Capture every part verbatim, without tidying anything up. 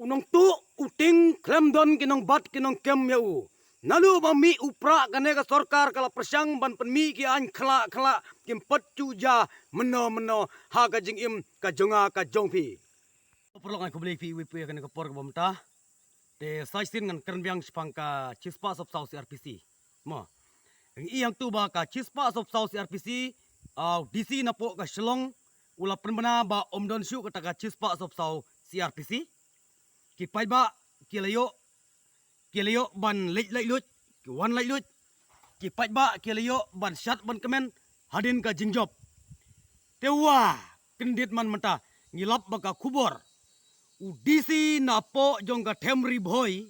U nongtuh u tieng khlem don ki nongbat ki nongkem ïa u. Naduh ba mih u prah kane ka sorkar ka la pyrshang ban pynmih ki aiñ khlak khlak, kim pat shu jia mynno mynno ha ka jingim ka jong nga ka jong phi. Paralok, ngan khublei phi iwei pa iwei ha kane ka por kaba mynta. Te sa shisien ngan kren biang shaphang ka shispah sawphew saw C R P C. Mo. Ngi ïohi hangto ba ka shispah sawphew saw C R P C, ah, u D C napoh ka Shillong u la pynbna ba ym don shuh kata ka shispah sawphew saw C R P C. Ki paidbah ki la ïoh, ki la ïoh ban leit laitluid, ki wan laitluid. Ki paidbah ki la ïoh ban shad ban kmen hadien ka jingjop. Te wa kyndit man mynta ngi lap ba ka khubor u D C napoh jong ka them Ri Bhoi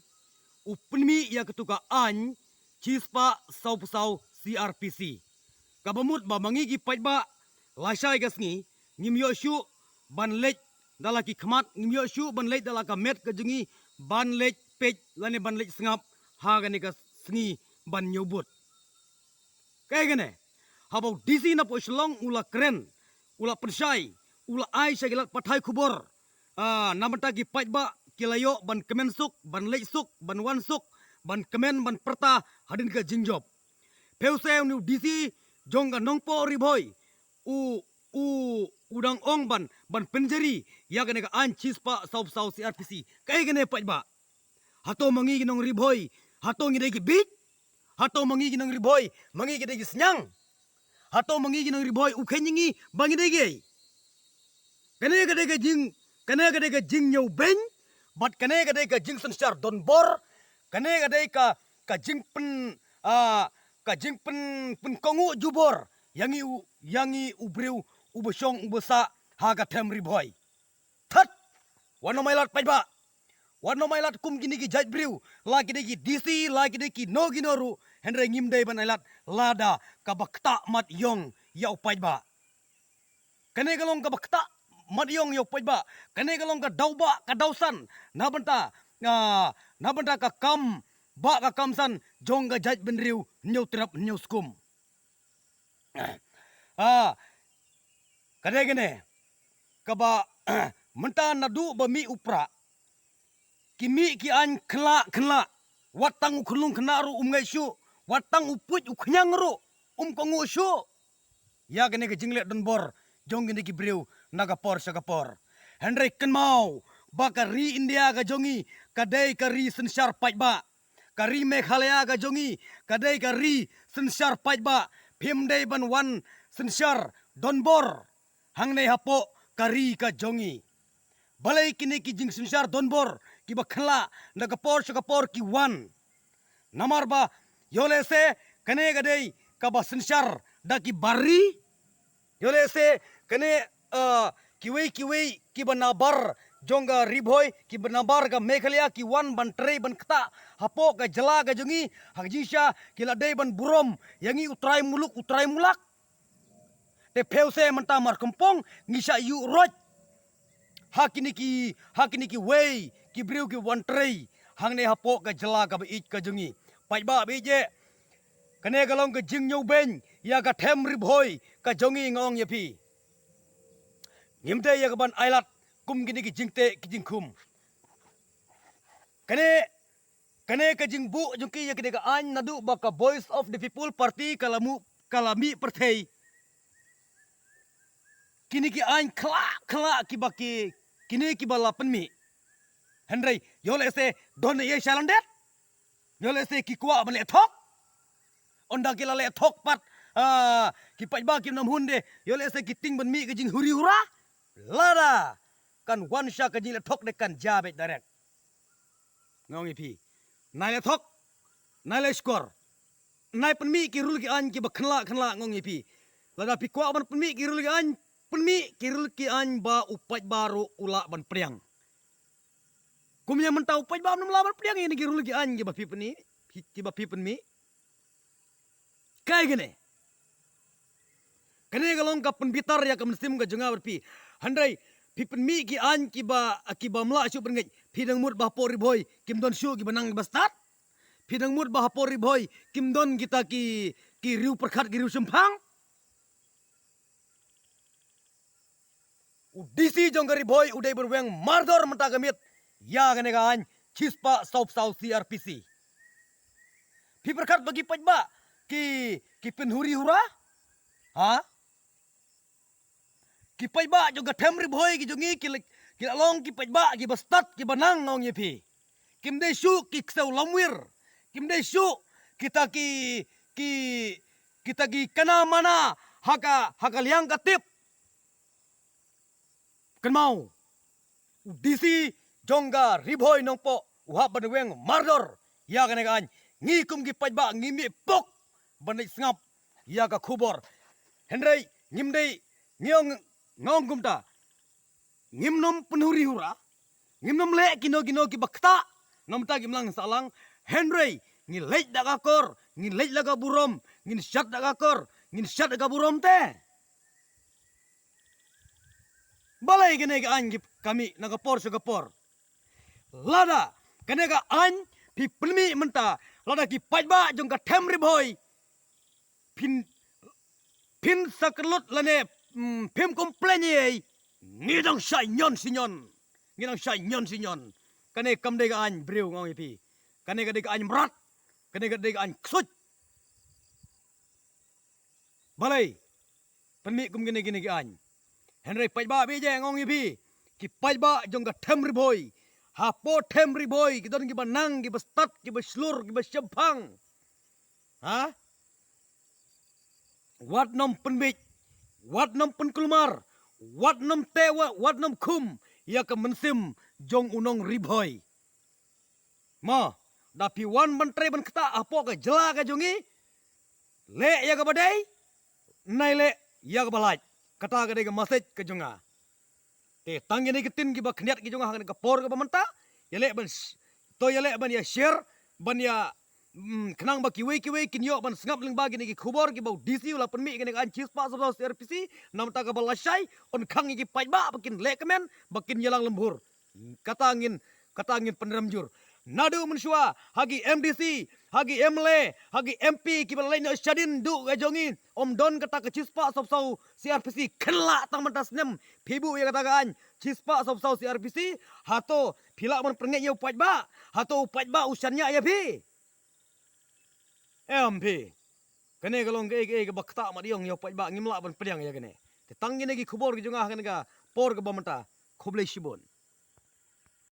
u pynmih ïa katu ka aiñ shispah sawphew saw C R P C. Kaba mut ba ma ngi ki paidbah lashai ka sngi ngim ïoh shuh ban leit da la ki khmat, ngim ïoh shuh ban leit da la ka met ka jong ngi ban leit peit lane ban leit sngap ha kane ka sngi ban ñiew vote. Kaei kane, haba u D C napoh Shillong u la kren, u la pynshai, u la ai sha ki lad pathai khubor, ah, na bynta ki paidbah ki la ïoh ban kmen suk, ban leit suk, ban wan suk, ban kmen ban pyrta hadien ka jingjop. Phewse une u D C jong ka Nongpoh Ri Bhoi u, u, u dang ong ban, ban pynjari ïa kane ka aiñ shispah sawphew saw C R P C. Kaei kane paidbah? Hato ma ngi ki nong Ri Bhoi, hato ngi dei ki bieit? Hato ma ngi ki nong Ri Bhoi ma ngi ki dei ki sniang? Hato ma ngi ki nong Ri Bhoi u kheiñ ïa ngi ba ngi dei kiei? Kane ka dei ka jing, kane ka dei ka jingñiewbeiñ, bad kane ka dei ka jingsynshar donbor, kane ka dei ka, ka jingpyn, ah, ka jingpyn, pynkohnguh jubor ïa ngi u, ïa ngi u briew uba shong uba sah ha ka them Ri Bhoi. Thad, wat nym ailad paidbah. Wat nym ailad kum kine ki jait briew, la ki dei ki D C, la ki dei kino kino ruh, hynrei ngim dei ban ailad lada kaba ktah mat ïong ïa u paidbah. Kane ka long kaba ktah mat ïong ïa u paidbah. Kane ka long ka daw bah ka daw san na bynta, ah, na bynta ka kam bah ka kam san jong ka jaitbynriew Hynñiewtrep Hynñiewskum. Ah, ka dei kane kaba mynta naduh ba mih u prah ki mih ki aiñ khlak khlak. Wat tang u khyllung khynnah ruh um ngeit shuh, wat tang u puit u khñiang ruh um kohnguh shuh ïa kane ka jingleh donbor jong kine ki briew na ka por sha ka por. Hynrei kynmaw ba ka ri India ka jong ngi ka dei ka ri synshar paidbah. Ka ri Meghalaya ka jong ngi ka dei ka ri synshar paidbah. Phim dei ban wan synshar donbor hangne hapoh ka ri ka jong ngi. Balei kine ki jingsynshar donbor kiba khlak na ka por sha ka por ki wan? Namar ba ïoh lehse kane ka dei kaba synshar da ki bar ri. Ïoh lehse kane, eh, kiwei kiwei kiba nabar jong ka Ri Bhoi, kiba nabar ka Meghalaya ki wan ban trei ban ktah hapoh ka jylla ka jong ngi, ha ka jingshisha ki la dei ban burom ïa ngi u trai muluk u trai mulak. Te phewse mynta markynpong ngi shah ïuh roit ha kine ki, ha kine kiwei ki briew ki wan trei hangne hapoh ka jylla kaba ïeit ka jong ngi. Paidbah ba ïeit, kane ka long ka jingñiewbeiñ ïa ka them Ri Bhoi ka jong ngi, nga ong ïa phi. Ngim dei ïa ka ban ailad kum kine ki jingteh ki jingkhum. Kane, kane ka jingbuh jong ki ïa kane ka aiñ naduh ba ka Voice of the People Party ka la mu, ka la mih pyrthei. Kine ki aiñ khlak khlak kiba ki, kine kiba la pynmih. Hynrei ïoh lehse don ei ei shalyndet. Ïoh lehse ki kwah ban leh thok. Ynda ki la leh thok pat, ah, ki paidbah kim nang hun de. Ïoh lehse ki tieng ban mih ka jinghuri hura. Lada kan wan sha ka jingleh thok de kan jia beit direct. Nga ong ïa phi, nai leh thok, nai leh shkor, nai pynmih ki rul ki aiñ kiba khyllak khyllak, nga ong ïa phi. Lada phi kwah ban pynmih ki rul ki aiñ, pynmih ki rul ki aiñ ba u paidbah ruh u lah ban pdiang. Kum ïa mynta u paidbah um lah ban pdiang ïa kine ki rul ki aiñ kiba phi pynmih, kiba phi pynmih. Kaei kane? Kane ka long ka pynbitar ïa ka mynsiem ka jong nga bad phi. Hynrei phi pynmih ki aiñ kiba, kiba ym lah shuh ban ngeit. Phi dang mut ba hapoh Ri Bhoi kim don shuh kiba nang kiba stad? Phi dang mut ba hapoh Ri Bhoi kim don kita ki, ki riew pyrkhat ki riew shemphang? U D C jong ka Ri Bhoi u dei ban weng mardor mynta ka miet ïa kane ka aiñ shispah sawphew saw C R P C. Phi pyrkhat ba ki paidbah ki, ki pynhuri hura? Ha? Ki paidbah jong ka them Ri Bhoi ki jong ngi ki la, ki la long ki paidbah kiba stad kiba nang, nga ong ïa phi. Kim dei shuh ki ksew lamwir. Kim dei shuh kita ki, ki, kita ki kana mana ha ka, ha ka liang ka tip. Kynmaw, u D C jong ka Ri Bhoi Nongpoh u hap ban weng mardor ïa kane ka aiñ. Ngi kum ki paidbah ngim ïoh pok ban leit sngap ïa ka khubor. Hynrei ngim dei, ngi ong, nga ong kumta, ngim nym pynhuri hura, ngim nym leh kino kino kiba ktah namar ta kim lang sahlang. Hynrei ngi leit da ka kor, ngi leit da ka burom, ngin shat da ka kor, ngin shat da ka burom te. Balei kane ka aiñ ki kmie na ka por sha ka por? Lada kane ka aiñ phi pynmih mynta, lada ki paidbah jong ka them Ri Bhoi phin, phin sakrut lane, mm, phim complain ei, ngi dang shai ñion shi ñion. Ngi dang shai ñion shi ñion. Kane kam dei ka aiñ briew, nga ong ïa phi. Kane ka dei ka aiñ mrad. Kane ka dei ka aiñ ksuid. Balei pynmih kum kine kine ki aiñ? Hynrei paidbah, bad nga ong ïa phi, ki paidbah jong ka them Ri Bhoi, hapoh them Ri Bhoi ki don kiba nang, kiba stad, kiba shlur, kiba shemphang. Ha? Wat nym pynbeit, wat nym pynkulmar, wat nym teh, wat nym khum ïa ka mynsiem jong u nong Ri Bhoi. Mo, da phi wan ban trei ban ktah hapoh ka jylla ka jong ngi, leh ïa kaba dei, nai leh ïa kaba lait. Kata ka dei ka message ka jong nga. Te tang kine ki ktien kiba khyndiat ki jong nga ha kane ka por kaba mynta, ïaleh ban sh-, to ïaleh ban ïa share, ban ïa, mm, khnang ba kiwei kiwei kin ïoh ban sngap lyngba kine ki khubor kiba u D C u la pynmih kane ka aiñ shispah sawphew saw C R P C, namar ta kaba lashai, yn khang ïa ki paidbah ba kin leh kmen, ba kin ïalang lembur. Kata ngin, kata ngin pynrem jur. Naduh mynshuwa, ha ki M D C, ha ki M L A, ha ki M P, kiba la leit noh shadien duh ka jong ngi, ym don kata ka shispah sawphew saw C R P C, kynlah tang mynta snem, phi buh ïa kata ka aiñ shispah sawphew saw C R P C, hato phi lah ban pyrngeit ïa u paidbah, hato u paidbah u shaniah ïa phi? Em phi. Kane ka long kaei kaei kaba ktah mat ïong ïa u paidbah, ngim lah ban pdiang ïa kane. Te tang kine ki khubor ki jong nga ha kane ka por kaba mynta. Khublei shibun.